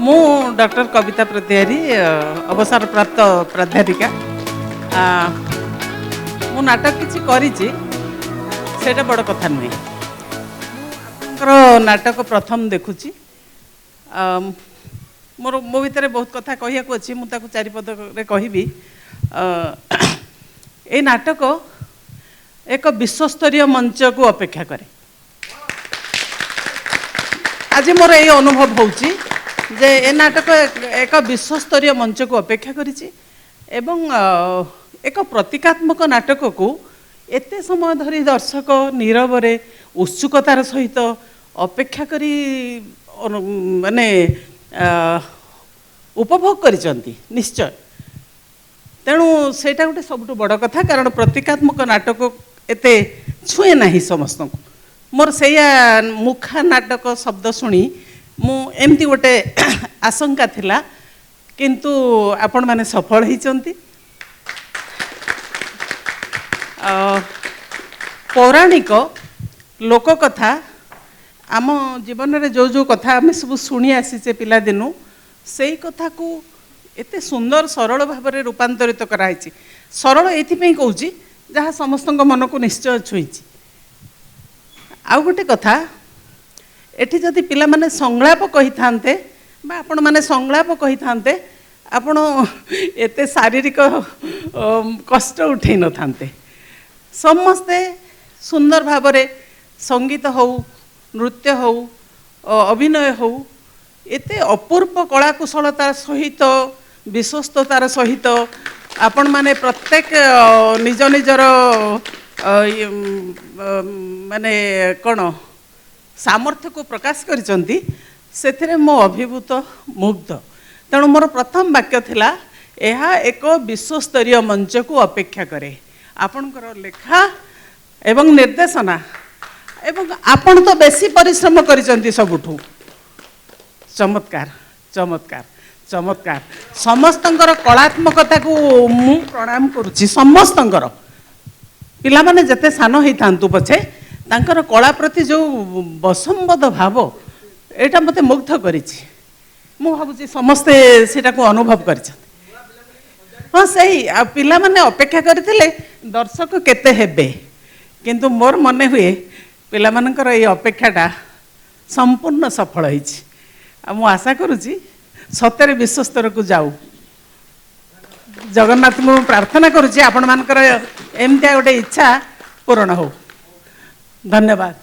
ମୁଁ ଡକ୍ଟର କବିତା ପ୍ରତିହାରୀ, ଅବସରପ୍ରାପ୍ତ ପ୍ରାଧ୍ୟାପିକା। ମୁଁ ନାଟକ କିଛି କରିଛି, ସେଇଟା ବଡ଼ କଥା ନୁହେଁ। ଆପଣଙ୍କର ନାଟକ ପ୍ରଥମ ଦେଖୁଛି। ମୋର ମୋ ଭିତରେ ବହୁତ କଥା କହିବାକୁ ଅଛି, ମୁଁ ତାକୁ ଚାରିପଦରେ କହିବି। ଏଇ ନାଟକ ଏକ ବିଶ୍ୱସ୍ତରୀୟ ମଞ୍ଚକୁ ଅପେକ୍ଷା କରେ। ଆଜି ମୋର ଏଇ ଅନୁଭବ ହେଉଛି ଯେ ଏ ନାଟକ ଏକ ବିଶ୍ୱସ୍ତରୀୟ ମଞ୍ଚକୁ ଅପେକ୍ଷା କରିଛି ଏବଂ ଏକ ପ୍ରତୀକାତ୍ମକ ନାଟକକୁ ଏତେ ସମୟ ଧରି ଦର୍ଶକ ନୀରବରେ ଉତ୍ସୁକତାର ସହିତ ଅପେକ୍ଷା କରି ମାନେ ଉପଭୋଗ କରିଛନ୍ତି ନିଶ୍ଚୟ। ତେଣୁ ସେଇଟା ଗୋଟେ ସବୁଠୁ ବଡ଼ କଥା, କାରଣ ପ୍ରତୀକାତ୍ମକ ନାଟକ ଏତେ ଛୁଏଁ ନାହିଁ ସମସ୍ତଙ୍କୁ। ମୋର ସେଇଆ ମୁଖା ନାଟକ ଶବ୍ଦ ଶୁଣି ମୁଁ ଏମିତି ଗୋଟେ ଆଶଙ୍କା ଥିଲା, କିନ୍ତୁ ଆପଣମାନେ ସଫଳ ହେଇଛନ୍ତି। ପୌରାଣିକ ଲୋକକଥା, ଆମ ଜୀବନରେ ଯେଉଁ ଯେଉଁ କଥା ଆମେ ସବୁ ଶୁଣି ଆସିଛେ ପିଲାଦିନୁ, ସେଇ କଥାକୁ ଏତେ ସୁନ୍ଦର ସରଳ ଭାବରେ ରୂପାନ୍ତରିତ କରାହେଇଛି। ସରଳ ଏଇଥିପାଇଁ କହୁଛି ଯାହା ସମସ୍ତଙ୍କ ମନକୁ ନିଶ୍ଚୟ ଛୁଇଁଛି। ଆଉ ଗୋଟେ କଥା, ଏଠି ଯଦି ପିଲାମାନେ ସଂଳାପ କହିଥାନ୍ତେ ବା ଆପଣମାନେ ସଂଳାପ କହିଥାନ୍ତେ, ଆପଣ ଏତେ ଶାରୀରିକ କଷ୍ଟ ଉଠେଇ ନଥାନ୍ତେ। ସମସ୍ତେ ସୁନ୍ଦର ଭାବରେ ସଙ୍ଗୀତ ହଉ, ନୃତ୍ୟ ହଉ, ଅଭିନୟ ହଉ, ଏତେ ଅପୂର୍ବ କଳାକୁଶଳତାର ସହିତ, ବିଶ୍ୱସ୍ତତାର ସହିତ ଆପଣମାନେ ପ୍ରତ୍ୟେକ ନିଜ ନିଜର ମାନେ କ'ଣ ସାମର୍ଥ୍ୟକୁ ପ୍ରକାଶ କରିଛନ୍ତି, ସେଥିରେ ମୁଁ ଅଭିଭୂତ, ମୁଗ୍ଧ। ତେଣୁ ମୋର ପ୍ରଥମ ବାକ୍ୟ ଥିଲା, ଏହା ଏକ ବିଶ୍ୱସ୍ତରୀୟ ମଞ୍ଚକୁ ଅପେକ୍ଷା କରେ। ଆପଣଙ୍କର ଲେଖା ଏବଂ ନିର୍ଦ୍ଦେଶନା, ଏବଂ ଆପଣ ତ ବେଶୀ ପରିଶ୍ରମ କରିଛନ୍ତି ସବୁଠୁ। ଚମତ୍କାର, ଚମତ୍କାର, ଚମତ୍କାର। ସମସ୍ତଙ୍କର କଳାତ୍ମକତାକୁ ମୁଁ ପ୍ରଣାମ କରୁଛି। ସମସ୍ତଙ୍କର, ପିଲାମାନେ ଯେତେ ସାନ ହେଇଥାନ୍ତୁ ପଛେ, ତାଙ୍କର କଳା ପ୍ରତି ଯେଉଁ ବସମ୍ବଦ ଭାବ, ଏଇଟା ମୋତେ ମୁଗ୍ଧ କରିଛି। ମୁଁ ଭାବୁଛି ସମସ୍ତେ ସେଇଟାକୁ ଅନୁଭବ କରିଛନ୍ତି। ହଁ, ସେଇ ଆଉ ପିଲାମାନେ ଅପେକ୍ଷା କରିଥିଲେ ଦର୍ଶକ କେତେ ହେବେ, କିନ୍ତୁ ମୋର ମନେ ହୁଏ ପିଲାମାନଙ୍କର ଏଇ ଅପେକ୍ଷାଟା ସମ୍ପୂର୍ଣ୍ଣ ସଫଳ ହେଇଛି। ଆଉ ମୁଁ ଆଶା କରୁଛି ସତରେ ବିଶ୍ୱସ୍ତରକୁ ଯାଉ। ଜଗନ୍ନାଥଙ୍କୁ ମୁଁ ପ୍ରାର୍ଥନା କରୁଛି ଆପଣମାନଙ୍କର ଏମିତିଆ ଗୋଟେ ଇଚ୍ଛା ପୂରଣ ହଉ। ଧନ୍ୟବାଦ।